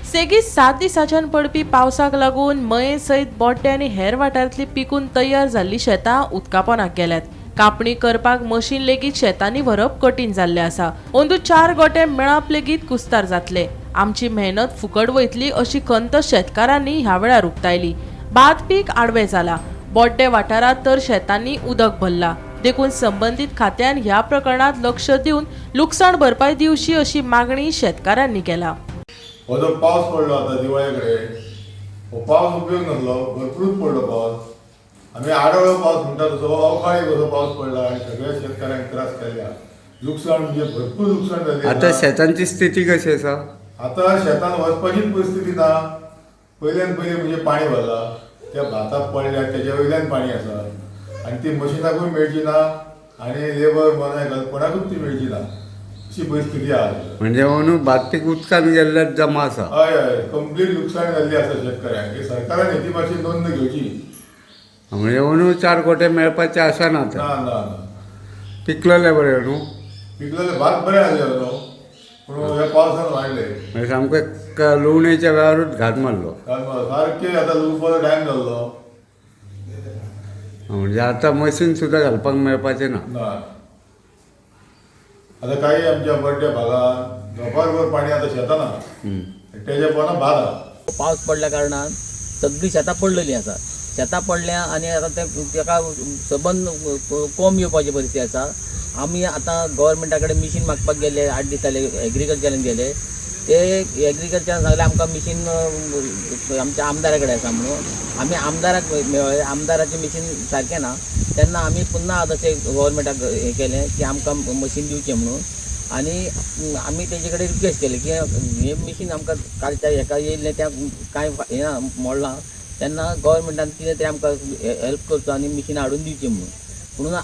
सेगीत 7 दिसांच्यान पडपी पावसाक लागून मये सयत बोड्डे आनी हेर वाठारांतली पिकून तयार जाल्ली शेतां उदकापोनाक गेल्यात. कापणी करपाक मशीन लेगीत शेतांनी व्हरप कठीण जाल्लें आसा. अंदू 4 गोटे मेळप लेगीत कुस्तार जातले. आमची मेहनत फुकट वयतली अशी खंत शेतकारांनी ह्या वेळार उक्तायली. भात पीक आडवें जाला. बोड्डे वाठारांत तर शेतांनी उदक भरला. देखून संबंदीत खात्यान ह्या प्रकरणात लक्ष दिवन लुकसाण भरपाय दिवची अशी मागणी शेतकारांनी केला. हो जो पावस पडलो आता दिवाळे कडेन हो पावस उपयोग नासलो, भरपूरच पडलो पावस. आमी आडवळो पावस म्हणटा तसो अवकाळी कसो पावस पडला आनी सगळ्या शेतकाऱ्यांक त्रास केल्या. लुकसाण म्हणजे भरपूर लुकसाण जालें. आता शेतांची स्थिती कशी आसा? आता शेतान वचपाचीच परिस्थिती ना. पयल्यान पयलीं म्हणजे पाणी भरला, त्या भाताक पडल्या तेच्या वयल्यान पाणी आसा आनी ती मशिनाकूय मेळची ना आनी लेबर मोनाय घाल कोणाकूच ती मेळची ना अशी परिस्थिती आहा. म्हणजे अंदू भात पीक उदकान गेल्ल्याक जमा आसा. हय हय, कंप्लीट लुकसाण जाल्ली आसा शेतकऱ्यांक. सरकारान हेची मातशी नोंद घेवची. म्हणजे अंदू 4 गोटे मेळपाची आशा ना. ना ना ना. पिकलेले बरें न्हू? पिकलेले भात बरें आसलें न्हू, पूण ह्या पावसान वाडले. म्हणजे सामकें लुवणेच्या वेळारूच घात मारलो. सारकें आतां लुवपाचो टायम जाल्लो. म्हणजे आतां मशीन सुद्दां घालपाक मेळपाचें ना. ना, आतां काही आमच्या बड्ड्या भागान झोपारभर पाणी आतां शेतां ना, तेच्या पोंदा भात आहा. पावस पडल्या कारणान सगळीं शेतां पडलेलीं आसा. शेतां पडल्या आनी आतां ते तेका सबंद कोंब येवपाची परिस्थिती आसा. आमी आतां गव्हर्मेंटा कडेन मिशीन मागपाक गेले, 8 दीस जाले एग्रीकल्चरान गेले, ते एग्रीकल्चरान सांगलें आमकां मिशीन आमच्या आमदारा कडेन आसा म्हणून. आमी आमदाराक मेळ्ळे, आमदाराचें मिशीन सारकें ना. तेन्ना आमी पुन्हा आतां ते गव्हर्मेंटाक हें केलें की आमकां मशीन दिवचें म्हणून. आनी आमी तेजे कडेन रिक्वेस्ट केली की हें मिशीन आमकां कालच्या हेका येयल्लें त्या कांय हें ना मोडलां, तेन्ना गव्हर्मेंटान कितें तरी आमकां हेल्प करचो आनी मिशीन हाडून दिवचें म्हणून. म्हणून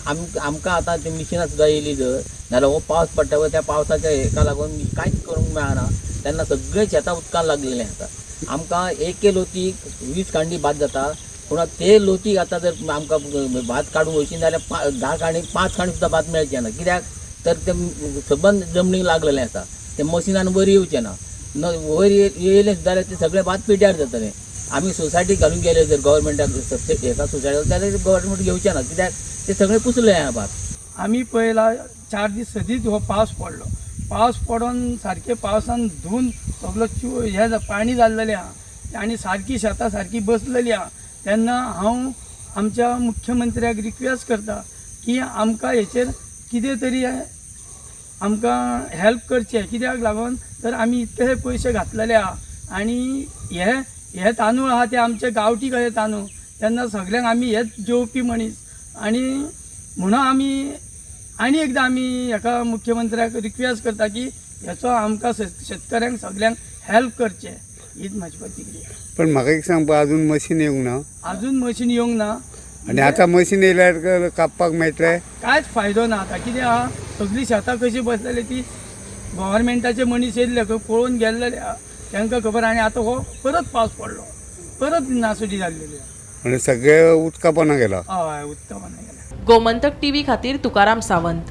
आमकां आतां ती मिशिनां सुद्दां येयली जर नाल्यार हो पावस पडटा पळय त्या पावसाच्या हेका लागून कांयच करूंक मेळना. तेन्ना सगळें शेतां उदकान लागलेलें आसा. आमकां एके लोतीक 20 कांडी भात जाता, पूण ते लोतीक आतां जर आमकां भात काडूंक वयशी जाल्यार 10 कांडी 5 कांडी सुद्दां भात मेळचें ना. कित्याक तर तें सबंद जमनीक लागलेलें आसा, तें मशिनान वयर येवचें ना. न वयर येयलें सुद्दां जाल्यार तें सगळें भात पिड्ड्यार जातलें. आमी सोसायटीक घालून गेले जर गव्हर्मेंटाक सबसिडी हेका सोसायटी जाल्यार गव्हर्मेंट घेवचें ना, कित्याक ते सगळें कुसलें आहा भात. आमी पळयला 4 दीस सदींच हो पावस पडलो. पावस पडोन सारकें पावसान धुवन सगलो हें पाणी जाल्लेलें आहा आनी सारकी शेतां सारकी बसलेली आहा. तेन्ना हांव आमच्या मुख्यमंत्र्याक रिक्वेस्ट करता की आमकां हेचेर कितें तरी आमकां हेल्प करचें. कित्याक लागून तर आमी इतले पयशे घातलेले आहा आनी हे हे तांदूळ आहा ते आमचे गांवठी कशे तांदूळ, तेन्ना सगल्यांक आमी हेच जेवपी मनीस. आनी म्हणून आमी आनी एकदां आमी हेका मुख्यमंत्र्याक रिक्वेस्ट करता की हेचो आमकां शेतकऱ्यांक सगल्यांक हेल्प करचें, हीच म्हाजी प्रतिक्रिया. पण म्हाका एक सांगपा, अजून मशीन येवंक ना? अजून मशीन येवंक ना. आनी आतां मशीन येयल्यार कापपाक मेळटलें? कांयच फायदो ना आतां. कितें आहा, सगळीं शेतां कशीं बसलेली ती गव्हर्मेंटाचे मनीस येयल्ले पळोवन गेल्लेले आहा, तांकां खबर. आनी आतां हो परत पावस पडलो, परत नासुटी जाल्लेली आहा. म्हणजे सगळें उदका पोंदा गेलां. हय, उदका पोंदा गेलां. गोमंतक टीव्ही खातीर तुकाराम सावंत.